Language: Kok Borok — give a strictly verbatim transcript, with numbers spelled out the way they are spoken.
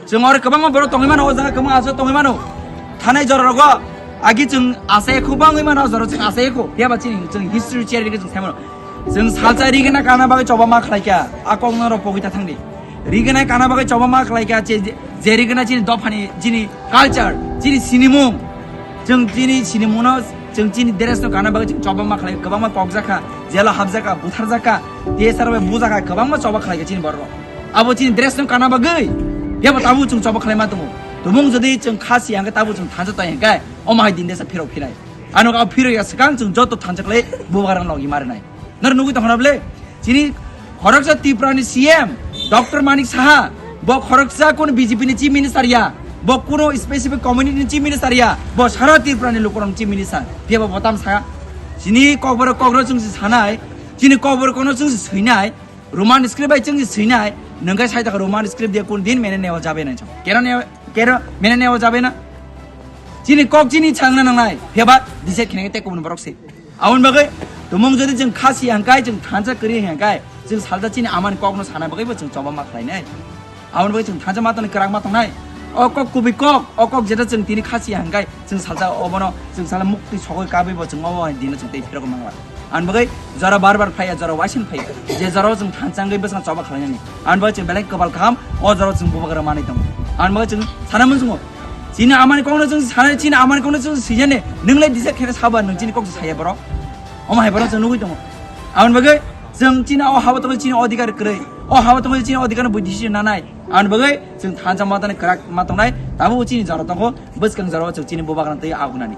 Chwng oro kwbangma borok tongwi mano, o jaga kwbangma aswk tongwi mano. Thanai jora rogo agi chwng asai khu bangwi mano, o jora chwng asai khu. Phiya ba chini chwng history chair ri chwng sai mano. Chwng salsa ri gana kana bagwi choba ma khlai kha. A kok no ro pogwi ta thangdi. Ri gana kana bagwi choba ma khlai kha, che je ri gana chini dophani, chini culture, chini sinimung. Chwng chini sinimung no, chwng chini dress no kana bagwi chwng choba ma khlai, kwbangma kok jakha, jela hap jakha, buthar jakha, T S R bai bujakha, kwbangma choba khlai kha chini borok. Abo chini dress no kana bagwi, yabo tabu chwng choba khlai ma tongo. Tumung jodi chwng khasi hangkhe tabu chwng thansa tai hangkhe, omo hai din desa phirok phirai. Ano ka phirok ya swkang chwng joto thansa khlai bubagrang logi marinai. Nor nugwi tongkhana bole? Chini khoroksa Tripura ni C M, Doctor Manik Saha, bo khoroksa kun B J P ni Chief Minister ya, bo kuno specific community ni Chief Minister ya, bo sara Tripura ni lukurok ni Chief Minister. Phiya bo botam sa. Chini kokborok kokro chwng si sanai, chini kokborok kono chwng si swinai, Roman script bai chwng si swinai, nungkai sai ta Roman script dia kun din mene newa jabe nai chong. Kero ne, kero mene newa jabe na? Chini kok chini changna nangnai, phiya ba decide khene te kubun borok se. Aboni bagwi tumung jodi chwng khasi hangkai, chwng thansa kwrwi hangkai, chwng salsa chini amani kokno sana bagwi bo chwng choba ma khlainai. Aboni bagwi chwng thansa ma tongnai, kwrak ma tongnai. O kok kubui kok, o kok jeta chwng tini khasi hangkai, chwng salsa obono, chwng sala mukti sogwi kabwi bo chwng obo hai dino chwng tei phirok mangla. Aboni bagwi jora bar bar phaiya, jora waising phaiya. Je jora chwng thansa wngwi bwsang choba khlainani. Aboni bagwi chwng belai kwbal kaham, o jora chwng bubagra manwi tongo. Aboni bagwi chwng sana munsukgo. Chini amani kokno chwng sanai, chini amani kokno chwng swijani, nwng lai disa khe saba nwng chini kok saya borok. Omo hai borok chwng nugwi tongo. Aboni bagwi chwng chini o habo tongo chini odhikar kwrwi. O habo tongo chini odhikar no bui decision nanai. Aboni bagwi chwng thansa matani kwrak ma tongnai. Tabuk chini jora tongo, bwskang jora o chwng chini bubagrang twi agunani.